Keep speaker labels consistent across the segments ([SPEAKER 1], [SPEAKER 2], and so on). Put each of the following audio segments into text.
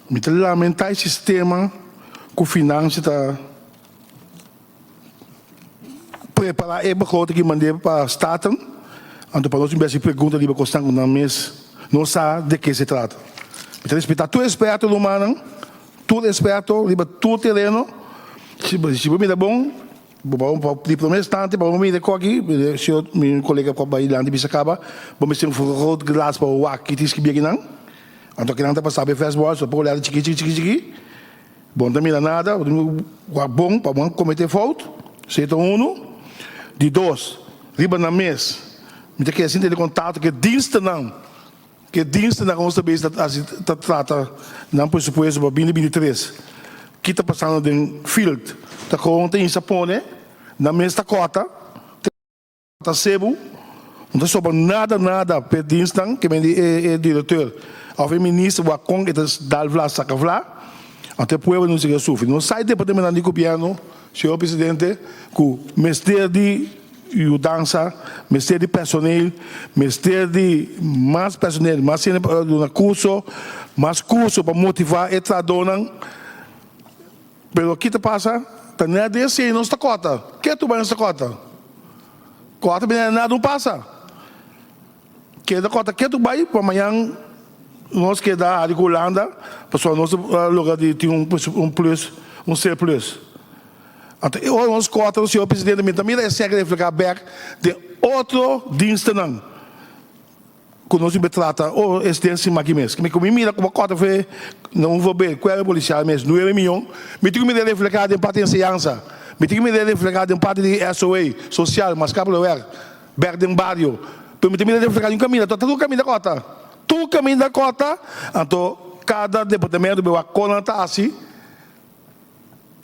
[SPEAKER 1] Mi ta lamentá e sistema ku Finansia ta prepará e begroting i mand'é pa Staten, anto pa nos tin bes pregunta riba kosnan ku nan mes no sa de ke se trata. Mi ta respetá tur eksperto rumannan, tur eksperto riba tur tereno. Si bo mira bon, bo pa di promé instante pa bo mira e koki, mi kolega ku a bai dilanti bisa kaba, bo mester un vergrootglas pa bo wak ki tin skibí akinan. Anto kinan ta pasa be fastball, so por lèter chiki chiki chiki chiki. Bo no ta mira nada, bo tin ku wak bon pa bo no kometé fout. Esei ta unu. Di dos, riba nan mes mi ta kere sinti den kontakto ku e dienstennan, ku e dienstennan ku nos ta bes ta hasi ta trata nan presupuesto pa binti 23. Ki ta pasando den field ta kon ta insa pone, nan mes ta kòta. Ta sebu, no ta sobra nada nada p'e dienstnan, ke men di e directeur of e minister wak kon e ta dal vla saka vla, anto e pueblo no sigui a sufri. No sai departamentonan di gobierno, señor presidente, ku mester di yudansa, mester di personeel, mester di mas personeel, mas hende pa duna kurso, mas kurso pa motiva e trahadónan. Pero ki ta pasa? Ta nèt di esei nos ta kòrta. Ke tur bai nos ta kòrta? Kòrta bini nada no pasa. Keda kòrta ke tur bai pa mañan nos keda hari ku Hulanda pasobra nos a logra di tin un plus, un surplus. Anto e ora nos kòrta señor presidente mi ta mira esei a reflehá bèk den otro dienstennan. Ku nos mester trata ora es den sima aki mes. Mi ku mi mira kuma kòrta fe na un voorbeeld, kuerpo polisial mes, 9 miyon, mi tin ku mira reflehá den parti di enseñansa, mi tin ku mira reflehá den parti di SOA, sosial, maatschappelijk werk, bèk den bario, pero mi tin mira reflehá den un kaminda, tur kaminda kòrta, tur kaminda kòrta, anto kada departamento bai wak kon nan ta hasi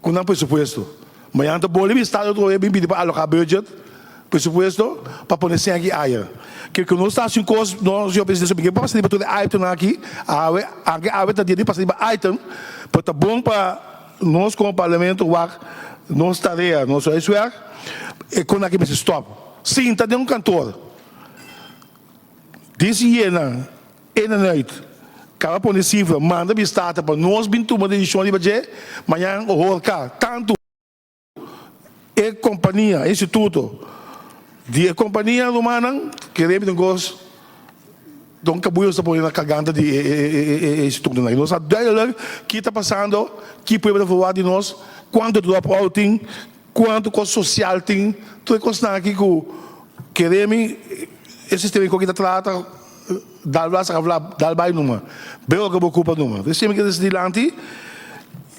[SPEAKER 1] ku nan presupuesto. Mañana ta bolbe estado otro vez bin pidi pa aloká budget, presupuesto, pa pone sèn aki aya. Ke ku nos ta hasi un kos, no, señor presidente, mi ke pasa riba tur e itemnan aki, awe, anke awe ta dia di pasa riba item, pero ta bon pa nos komo parlamento wak nos tarea, nos huiswerk, e kon aki mester stòp. Sinta den un kantor, disi yena in en uit, kaba pone sifra, manda bistata pa nos bin tuma desishon riba dje, mañan ohorka tantu e kompania, e instituto di e kompania rumannan kere mi tin kos don kabuyo ta pone na karganta di e institutonan. Nos sa duidelijk ki ta pasando, ki pueblo ta verwagt di nos, kuantu drop out tin, kuantu kos sosial tin, tur e kosnan aki ku kere mi e sistema ku aki ta trata dal bla saka bla dal bai numa, beo ke bo kupa numa. Esei mi ke disi dilanti.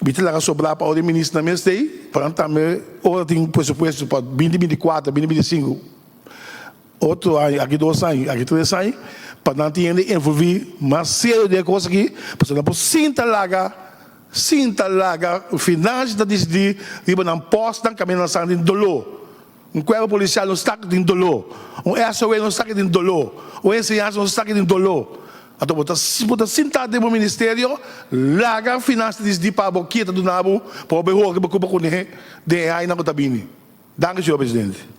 [SPEAKER 1] Mi ta laga sobrá pa ora e ministernan mes ta ei, pa nan tambe ora tin presupuesto pa 2024, 2025, otro aña, aki 2 aña, aki 3 aña, pa nan tin hende envolví mas serio den e kos aki, pasobra nan por sinta laga finansia ta disidí riba nan pòstnan kaminda nan sa den doló. Un kuerpo polisial no sta den doló, un SOA no sta den doló, un enseñansa no sta den doló. Anto bo ta sintá den bo ministerio, laga finansia disidí pa bo kita duna bo, pa bo bai hoor bo kupa kuné den e añanan ku ta bini. Danki, señor presidente.